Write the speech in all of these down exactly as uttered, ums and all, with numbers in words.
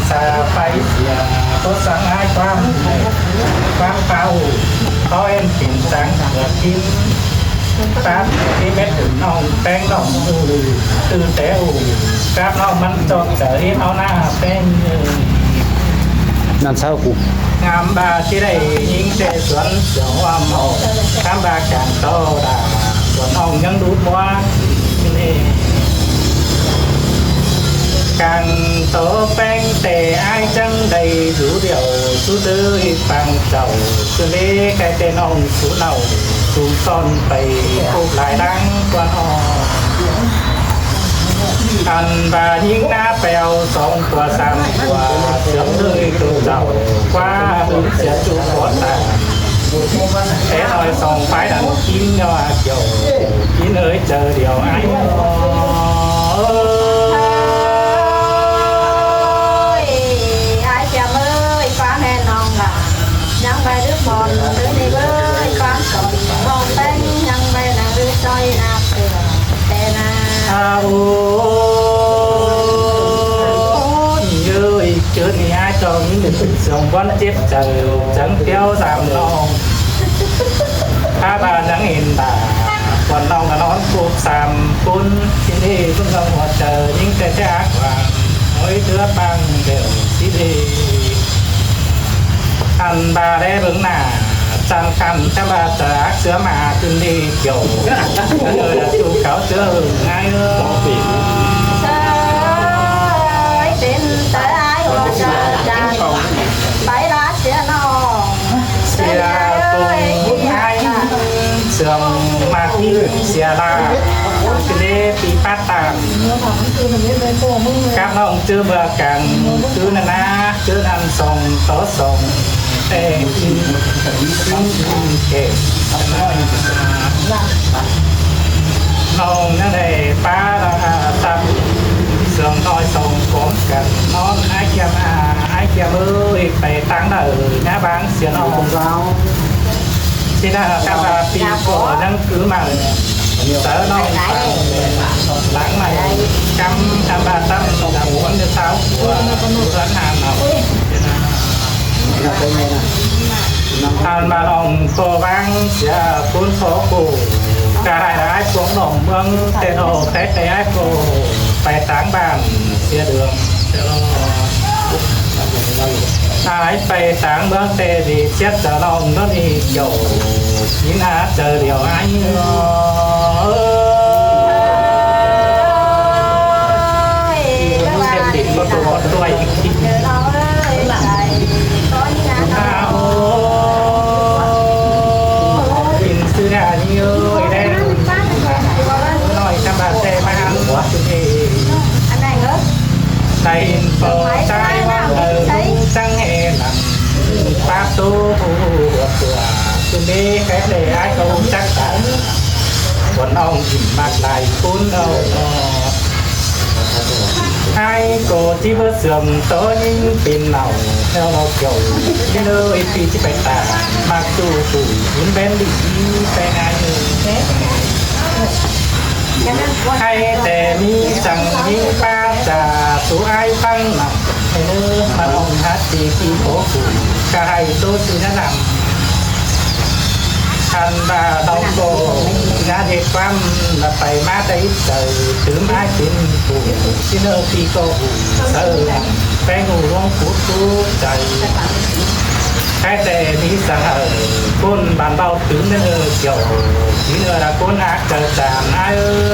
Ta pay sia, ꞌcọ sắng ải ꞌquám, ꞌquám páo, ꞌcọ ên pên sắng sia kin. Tát ꞌmí mết ꞌnọng ꞌpéng ꞌnọng ꞌnụ, ꞌtứ té ꞌnụ, cắp ꞌnọng ꞌmắn ꞌchọ ꞌchớ ꞌháu ꞌná ꞌpéng. ꞌNặn sau cu. ꞌNgắm ꞌva ꞌchí đảy ꞌnhính ꞌtẹ suôn siêng ꞌhuôm ꞌháu, ꞌkhắm ꞌva cang tó đa, suôn ꞌnọng ꞌnhắng đú ꞌmá. Cang tó ꞌpéng ꞌtẹ ải chắng đảy dú điêu, sú ꞌtứ ꞌhịt pang chảu, sú ꞌlế cái ꞌtẹ ꞌnọng sú nảu, sú son pay cốp lai lăng quan họ. Ăn ꞌva ꞌnhính ꞌná peo song cua sam cua, sớm ꞌtứ ꞌhịt tô chảu, ꞌquá sia ꞌchu có ta. Té ꞌnọi song phái đăng kin ꞌnhó a kiêu, kin ới chaư điêu ải. Ôi, ải Kiêm ơi, ꞌquám ꞌmen ꞌnọng lả. ꞌNhắng ꞌvạy đứt bón, ꞌtứ ꞌnị ơi, ꞌquám son ꞌnọng ꞌpéng, ꞌnhắng ꞌvạy nẳng đứt ꞌsội ꞌnạp tưa. Té ꞌna. A ôi, ꞌnị ơi, ꞌchớ ꞌnị ải ꞌchọ ꞌmí sương bón chếp chaư, chắng piếu dăm ꞌnọng. Khá ꞌva nẳng hên ta, quan ꞌnọng ꞌnặn ꞌnón cốp sam cún, kin ꞌnị ꞌpứng ꞌnọng ꞌhọt chaư, ꞌnhính ꞌtẹ ꞌchạ ác quảng, ôi, ꞌtứa pang đẻo xí đê. Ăn ꞌva đé bớng nả, chăn khăn chăm ꞌva chaư ác ꞌsứa ꞌmá kin ꞌnị kiêu. Ơ, ꞌchu cáo ꞌchớ hưng ải ơi. Ôi, pên tớ ải ꞌhọt chaư chăn, pay ꞌva sia ꞌnọng. Sia tung ải sương ꞌmá kin sia ꞌlạ. Kin ꞌnị pi pát tang. Cắp ꞌnọng ꞌchớ ꞌva cang ꞌtứ ꞌnặn ꞌná, ꞌchớ ꞌnặn song tó song. Ê, kin, kin, kin, kê. ꞌNọng ꞌnặn đảy pá, a, tăm sương ꞌnọi song cốm căn ꞌnón. Ải Kiêm a, ải Kiêm ơi, pay táng đaư ꞌnhá báng sia ꞌnọng. ꞌChí ꞌnạ cắp ꞌva pi ꞌcọ ꞌnhắng cứ mẳn. Sáư ꞌnọng pang lắng mẳn. Cắm cắp ꞌva tăm đăm ꞌmắn ꞌnị sáu cua, ꞌhướn hăn ꞌnọng. Ăn ꞌva ꞌnọng ꞌcọ ꞌváng sia ꞌcốn khó khổ. Cả hai ải phóng ꞌnọng ꞌmướng ꞌtẹ ꞌnọ, té ꞌtẹ ải ꞌcọ pay táng bản sia đường. Ải pay táng ꞌmướng ꞌtẹ đi chết chaư ꞌnọng ꞌnón ꞌnị kiêu. Kin ꞌnạ chaư điêu ải. Ôi, chết đi có tua có tua. Kin ꞌsứ ꞌnạ ꞌnị ơi, đen. ꞌNọi cắp ꞌva ꞌtẹ ꞌmá ăn ꞌquá kin ꞌnị. Đảy ꞌhịn pô ꞌchái ꞌva đaư ꞌlụk chắng ê lăng. Pá tô hua tua. Kin ꞌnị cái ꞌtẹ ải ꞌcọ chắc ta. Quan ꞌnọng kin ꞌmặc lai cún âu. Ải ꞌcọ ꞌchí báu sương tó ꞌnhính pên nảu, theo lo kiêu, ꞌnị ơi, pi ꞌchí pay ta, ꞌmặc ꞌchu phủ, kin ꞌvén đi, pay ải ơi. Hay ꞌtẹ ꞌmí săng ꞌnhính pá cha, sú ải ꞌphắng ꞌnọng, ê ꞌnớ, ꞌmắn ꞌnọng hák ti pi khổ phủ, cả hai tô sư ꞌnhá lăng. Ăn ꞌva ꞌnọng ꞌcọ ꞌnhá ꞌdệt ꞌquám ꞌva pay ꞌmá đảy chaư, tứm ải pên phủ, kin ꞌnớ pi ꞌcọ phủ, sáư, ꞌpéng ꞌhụ ꞌluống phút phút chaư. Cái ꞌtẹ ꞌmí săng hảư, ꞌcốn bản báu tứm ꞌnớ kiêu, kin ꞌnớ đa ꞌcốn ác chaư chản ải ơi.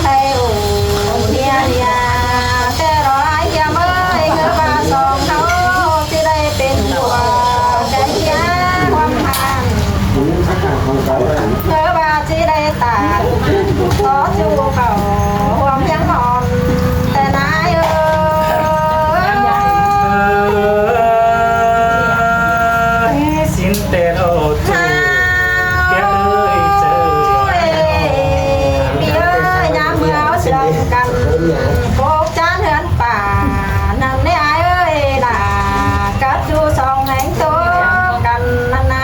Ê, ổ nia nia, ꞌtẹ ꞌló ai hiêm ơi, ꞌhứ ꞌva song ꞌháu ꞌchí đảy pên ꞌpưa, ꞌtẹ nia ꞌhuôm hăn. ꞌHứ ꞌva ꞌchí đảy tản, tó ꞌchu khảu ꞌhuôm hiêm ꞌhọn, ꞌtẹ ꞌnái ơi. ꞌSịn ꞌtẹ ꞌló ꞌchu. ꞌPi ơi, ꞌchớ ꞌpi ơi, ꞌnhá ꞌmưa ꞌsướng căn, cốc chán ꞌhướn pả, ꞌnặn ꞌnị ải ơi, lả cắp ꞌchu song ꞌhéng ꞌtố căn ꞌnặn ꞌna.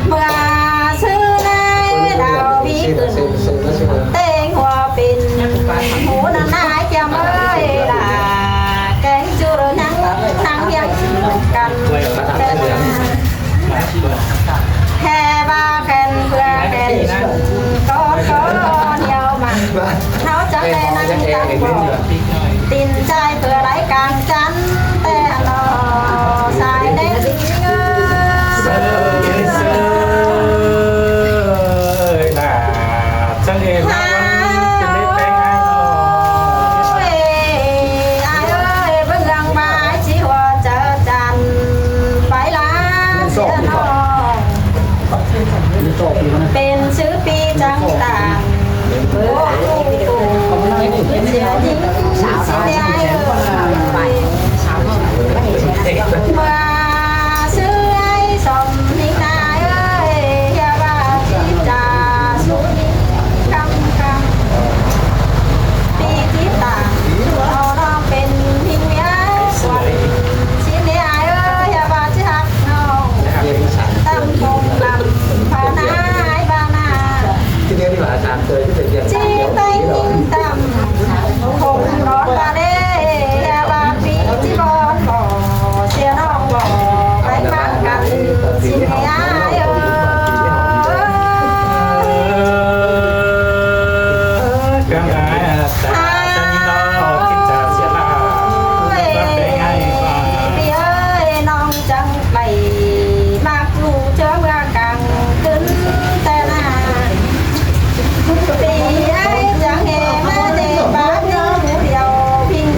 ꞌMưa ꞌsứ ꞌnái đao ꞌmí cửn, ꞌtếng hua pên hú ꞌnặn ꞌnái ꞌchí ꞌmưa ơi, lả kéng ꞌchu ꞌnăng ꞌnăng hiêm căn. ꞌHé ꞌva khen ꞌpưa khen, ꞌcốn ꞌcốn hiếu mẳn, ꞌháu chắng đảy ꞌnăng tắng bỏng, tin ꞌchái ꞌpưa đảy cang chăn, ꞌtẹ ꞌnọ sai đét ꞌnị ơi. Ơi, lả chắng đảy ꞌnăng tắng bỏng, ꞌtẹ ꞌnái ơi. Ơi, ai ơi, bớng ꞌlăng ꞌva ꞌchí hua chaư chăn, pay ꞌlạ sia ꞌnọng. Pên ꞌsứ ꞌpi chắng tản, bớng ꞌcú ꞌcú, sia ꞌnhính sia ꞌnị ơi. ꞌMưa ꞌsứ ải song ꞌnhính ꞌnái ơi, ꞌhứ ꞌva ꞌchí chaư ꞌsú ꞌnhính ꞌcắm ꞌcắm. ꞌPi ꞌchí tản, au ꞌnọng pên ꞌnhính ꞌviạk quăn. ꞌSịn ꞌnị ải ơi, ꞌhứ ꞌva ꞌchí ꞌhặc ꞌnọng, ꞌtăm phông lăm phả ꞌnái ꞌva ꞌna. ꞌChí ꞌtếng ꞌnhính ꞌtăm phông ꞌnón ꞌva đé, ꞌhứ ꞌva ꞌpi ꞌchí bón bók, sia ꞌnọng bók, pay ꞌmá căn, ꞌsịn ꞌnị ải ơi. Ơi, ꞌpi ơi, ꞌnọng chắng pay ꞌmá ꞌcú ꞌchớ ꞌmưa cang ꞌcứn ꞌtẹ ꞌna. ꞌPi ải chắng ꞌhế ꞌmá đảy bát ꞌnhính điêu, ꞌphịng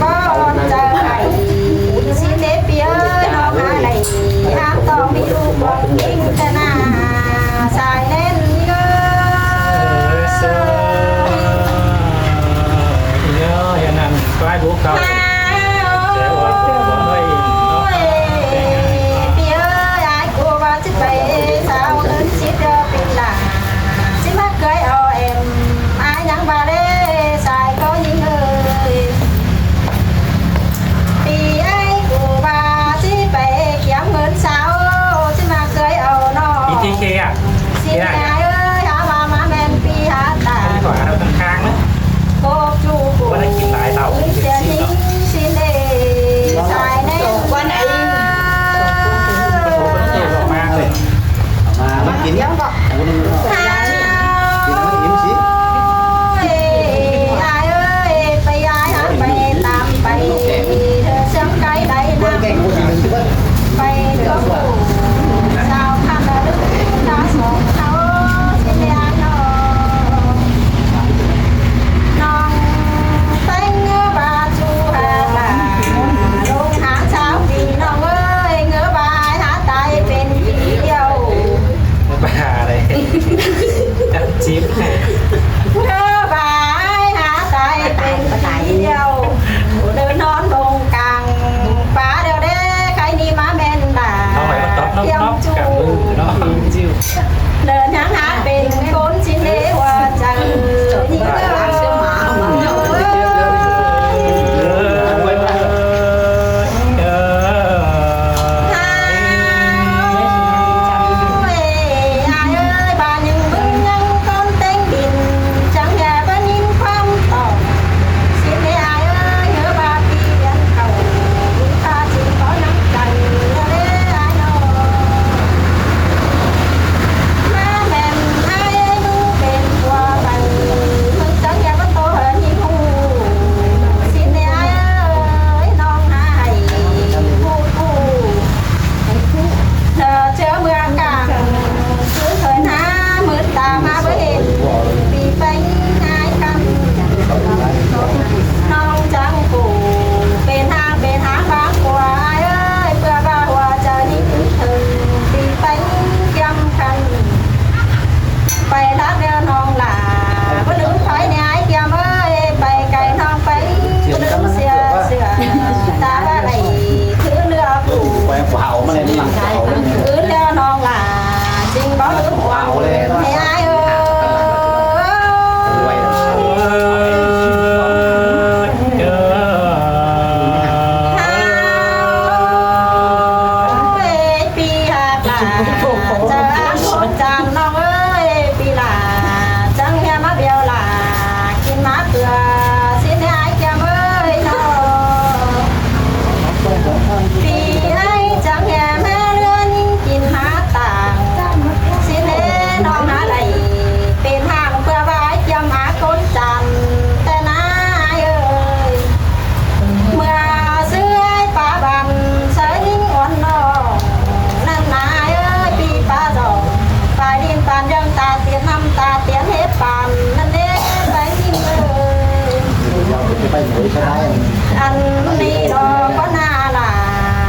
Ăn ꞌnị ꞌnọ ꞌcọ ꞌna lả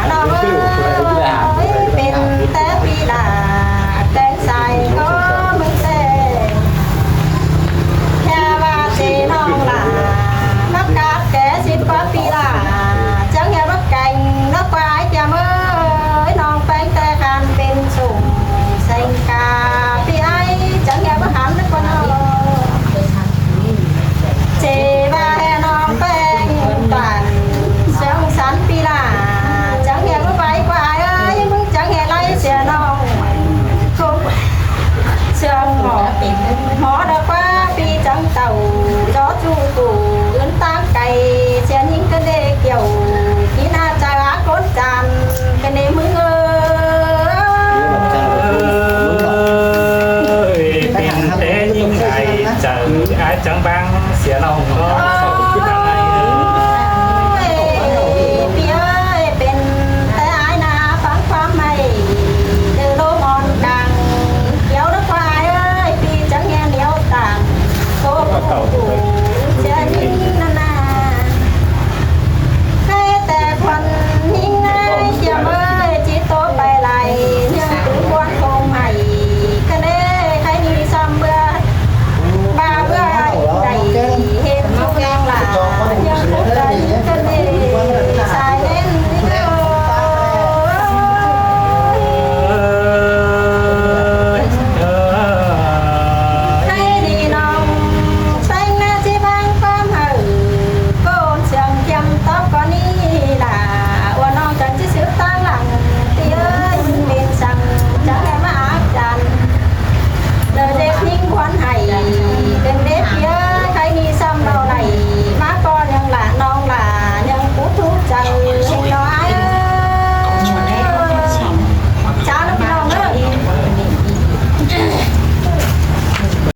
ꞌnọng ơi, pên té ꞌpi lả, ꞌtếng sai ꞌcọ ꞌmứng ꞌtếng. ꞌKhạy ꞌva ꞌchí ꞌnọng lả, ꞌmặc cát kẻ síp ꞌpi lả, chắng ꞌhẹ bớt kéng ꞌnọ ꞌquái ꞌchí ꞌmới, ꞌnọng ꞌpéng té khăn pên sủng seng ca ꞌpi ái, chắng ꞌhẹ bớt hẳn ꞌnọ ꞌquá ꞌnọng. ꞌChí ꞌva ꞌhẹ ꞌnọng ꞌpéng tản sương sắn ꞌpi lả, chắng ꞌhẹ bớt vảy ꞌquái ơi, ꞌmứng chắng ꞌhẹ ꞌlạy sia ꞌnọng. Khúc sương ꞌmọ, ꞌmọ đa ꞌquá ꞌpi chắng tảu, chó ꞌchu tủ ứn ꞌtáng cay, sia ꞌnhính ꞌcọ đé kiẻo, kí ꞌna chaư ác ꞌcốn chan, ꞌcọ đé ꞌmứng ơi. Ơi, pên té ꞌnhính ai chaư ái chắng bang sia ꞌnọng.